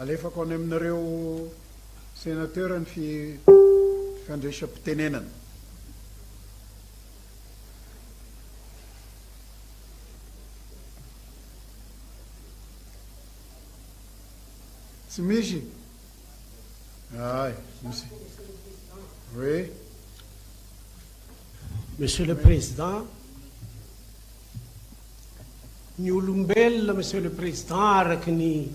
Alefako any aminareo Sénateur ny fifandraisam-pitenenana. Tsy misy? Ay, misy. Oui. Monsieur le Président, ny olombelona, Monsieur le Président, araka ny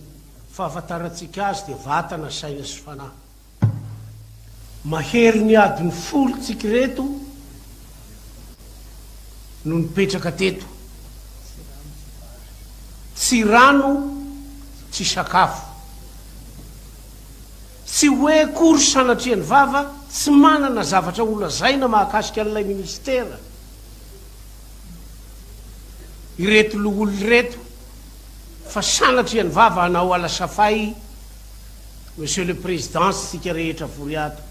fahafantarantsika azy dia vatana, saina sy fanahy. Mahery ny adiny folo tsika ireto no nipetraka teto. Tsy rano, tsy sakafo. Tsy hoe akory sanatria ny vava tsy manana zavatra holazaina mahakasika an'ilay ministera ireto loholona ireto fa sanatria ny vava hanao alasafay Monsieur le Président sy tsika rehetra vory ato.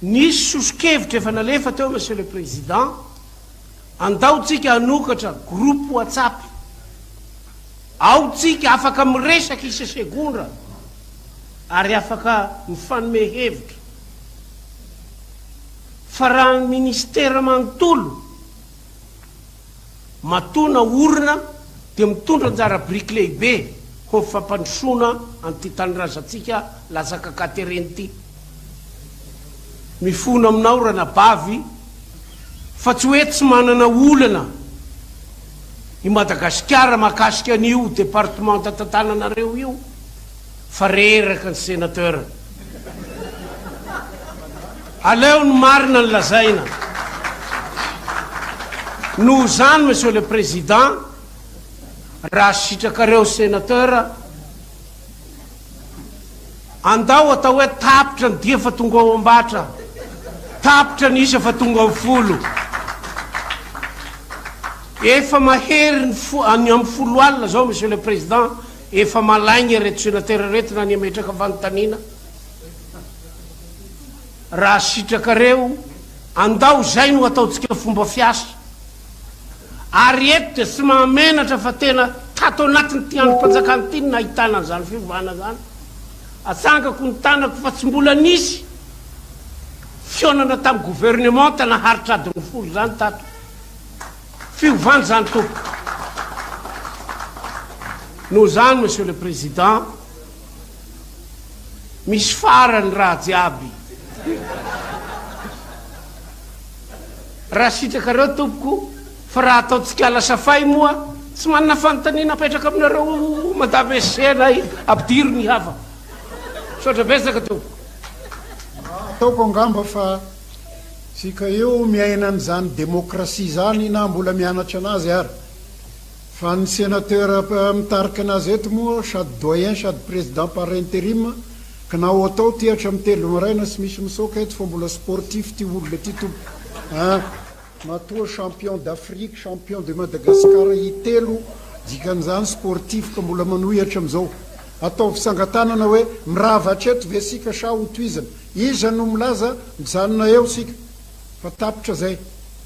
Nisy soso-kevitra efa nalefa teo Monsieur le Président, andao tsika hanokatra groupe WhatsApp. Ao tsika afaka miresaka isa-segondra ary afaka mifanome hevitra. Fa raha ny ministera manontolo matoa naorina dia mitondra anjara biriky lehibe ho amin'ny fampandrosoana an'ity tanindrazantsika latsaka an-katerena ity. Mifona aminao ranabavy fa tsy hoe tsy manana olana i Madagasikara mahakasika an'io departemanta tantananareo io fa reraka ny senateur. Aleo ny marina no lazaina. Noho izany Monsieur le Président, raha sitrakareo Sénateur, andao atao hoe tapitra ny dia fa tonga ao Ambatra, tapitra ny isa fa tonga ao folo. Efa mahery ny fo, ny amin'ny folo alina izao Monsieur le Président, efa malaigna ireto Sénateur ireto na ny hametraka fanontaniana. Raha sitrakareo, andao izay no ataontsika fomba fiasa. Ary eto dia tsy mahamenatra fa tena tato anatin'ity andrim-panjakana ity no nahitana an'izany fiovana izany. Atsangako ny tanako fa tsy mbola nisy fihaonana tamin'ny governemanta naharitra adiny folo izany tato. Fiovana izany tompoko. Noho izany, Monsieur le Président, Misy farany raha jiaby. Raha sitrakareo tompoko fa raha ataontsika alasafay moa tsy manana fanontaniana apetraka aminareo madame SC nay ampidiro ny hafa. Misaotra betsaka tompoko. Ataoko angamba fa tsika io miaina an'izany demokrasia izany na mbola mianatra anazy ary. Fa ny sénateur mitarika anazy eto moa sady doyen sady président par interim ka na ho atao ty hatramin'ny telo maraina tsy misy misaoka eto fa mbola sportif ty olona ty tompoko a! Matoa champion d'Afrique, champion de Madagascar itelo dikan'izany sportif ka mbola manohy hatramin'izao. Ataovy tsangan-tanana hoe mirava hatreto ve sika sa ho tohizana? Iza no milaza mijanona eo sika fa tapitra zay.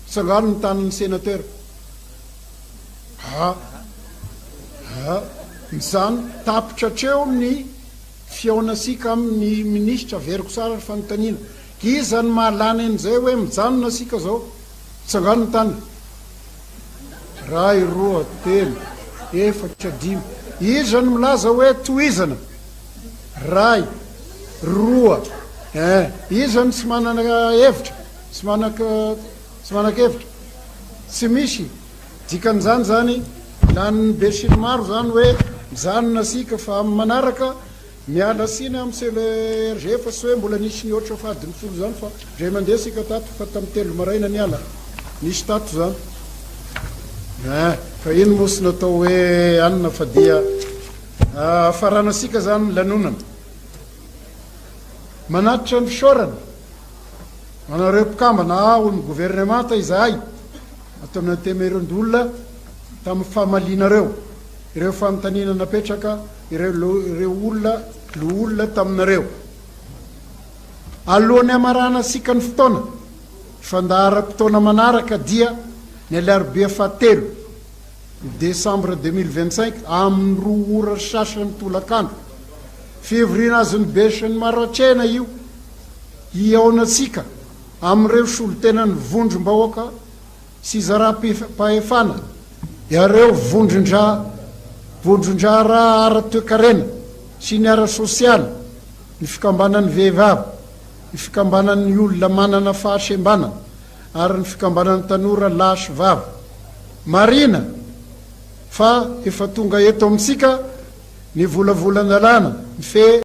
Tsangano ny tanan'ny sénateur. A! A! Izany, tapitra hatreo ny fihaonantsika amin'ny minisitra, averiko tsara ny fanontaniana. Iza no mahalany an'izay hoe mijanona isika izao? Tsangano ny tanana. Iray, roa, telo, efatra, dimy. Iza no milaza hoe tohizana? Iray, roa, eh. Iza no tsy manana hevitra? Tsy manaka, tsy manan-kevitra? Tsy misy. Dikan'izany izany, lanin'ny besinimaro izany hoe mijanona isika fa amin'ny manaraka, miala tsiny aho Monsieur le RG fa tsy hoe mbola nisy nihoatra fahadiny folo izany fa indray mandeha isika tato fa tamin'ny telo maraina niala. Nisy tato izany. Eh, fa iny moa tsy natao hoe anona fa dia faranasika izany ny lanonana. Manatitra ny fisaorana. Anareo mpikambana ao amin'ny governemanta izahay ato amin'ny Antenimierandoholona tamin'ny famalianareo ireo fanontaniana napetraka ireo ireo olona loholona taminareo. Alohan'ny hamaranantsika ny fotoana, fandaharam-potoana manaraka dia ny alarobia fahatelo. Desambra 2025, amin'ny roa ora sy sasany tolakandro. Fivoriana azon'ny besinimaro atrehina io, hihaonantsika amin'ireo solontenan'ny vondrom-bahoaka sy zaram-pahefana, ireo vondron-dra vondron-draharaha ara-toekarena sy ny ara-sosialy, ny fikambanan'ny vehivavy, ny fikambanan'ny olona manana fahasembanana ary ny fikambanan'ny tanora lahy sy vavy. Marihina fa efa tonga eto amintsika ny volavolan-dalàna mifehy.